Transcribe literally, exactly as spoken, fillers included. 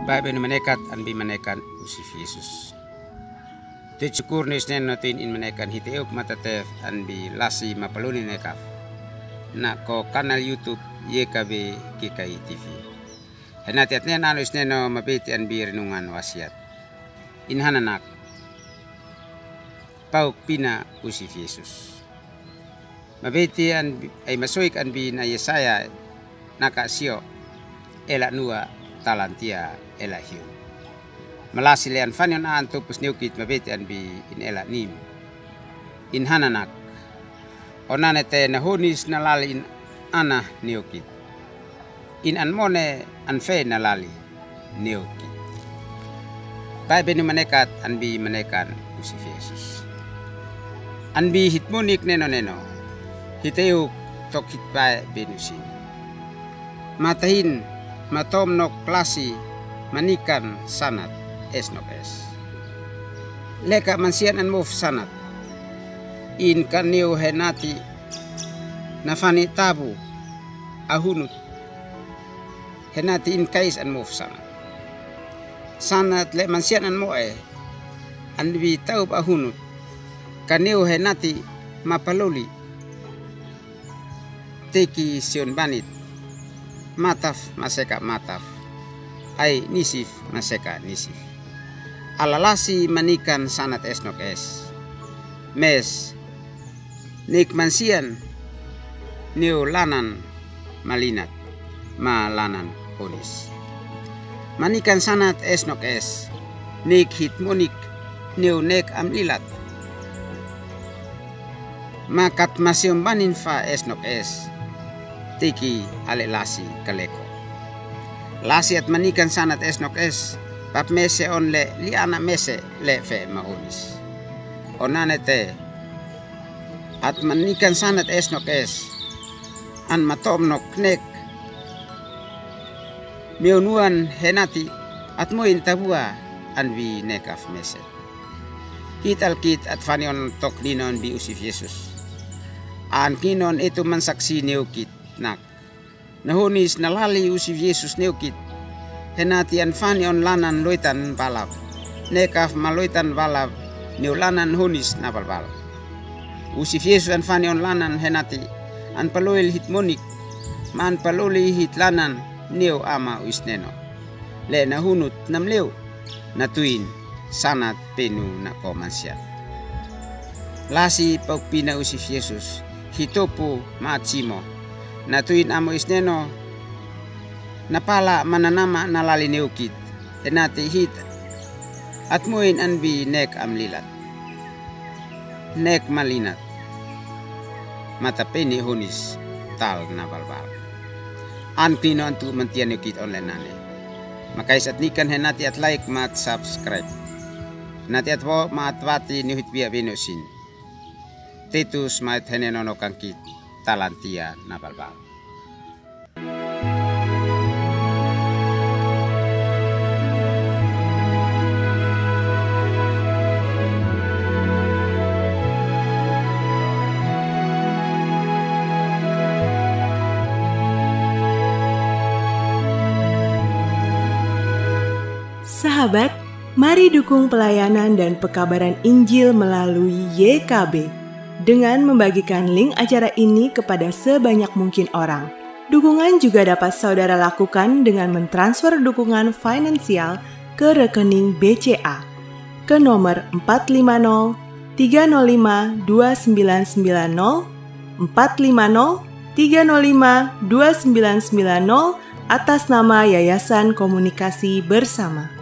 Baibel ni manekat an bi manekan Usif Yesus. Te cukur ni usnen no tin in manekan hite euk matatef an bi lasi mapaluni nekaf. Na ko kanal YouTube Y K B K K I T V. Henati atnen anu isnen no mabiti an bi renungan wasiat. In hananak. Pauk pina Usif Yesus. Mabiti an bi, ai masoik an bi na Yesaya naka sio ela nua talantia ela hiu. Malasi le an fani on an tupus niukit mabiti an bi in ela nim. In hananak. Onane te na hunis na lali in ana niukit. In an mone an fe na lali niukit. Baibel ni manekat an bi manekan Usif Yesus. An bi hit munik neno neno. Hite euk tok hit Baibel ni usin. Matahin matom nok lasi manikan sanat es nok es. Leka mansian an mof sanat. In kaniu henati na fani tabu ahunut. Henati in kais an mof sanat. Sanat le mansian an moe an bi taub ahunut. Kaniu henati mapaluli. Teki sion banit. Mataf maseka mataf. Ai nisif maseka nisif. Alalasi manikan sanat es nok es. Mes. Nik mansian niu lanan malinat ma lanan honis. Manikan sanat es nok es. Nik hit munik niu nek am lilat. Makat masium banin fa es nok es. Tiki ale lasi kaleko. Lasi at manikan sanat es nok es. Pap mese on le liana mese le fe mahunis. Onane te. At manikan sanat es nok es. An matom nok nek. Miunuan henati at muin tabua an bi nekaf mese. Hit alkit at fani on tok ninon bi Usif Yesus. An kinon itu mansaksi niukit nak. Na hunis na lali Usif Yesus niukit. Henati an fani on lanan loitan balab. Nekaf ma loitan balab niu lanan hunis na balbal. Usif Yesus an fani on lanan henati an paloil hit munik. Ma an paloli hit lanan niu ama uisneno. Le na hunut namleu. Na tuin sanat penu na ko mansian. Lasi pauk pina Usif Yesus, hitopu ma at simo. Na tuin amo isneno, na pala mananama na lali niukit, enati hit, at muin an bi nek am lilat. Nek malinat. Mata peni hunis tal na balbal. An kino antu mantian niukit online nane. Makais at nikan henati at like ma at subscribe. Nati at wo ma at wati niu hit bia binu sin. Titus ma at hene nono kangkit talantia na balbal. Sahabat, mari dukung pelayanan dan pekabaran Injil melalui Y K B dengan membagikan link acara ini kepada sebanyak mungkin orang. Dukungan juga dapat saudara lakukan dengan mentransfer dukungan finansial ke rekening B C A ke nomor empat lima nol tiga nol lima dua sembilan sembilan nol, empat lima nol tiga nol lima dua sembilan sembilan nol, atas nama Yayasan Komunikasi Bersama.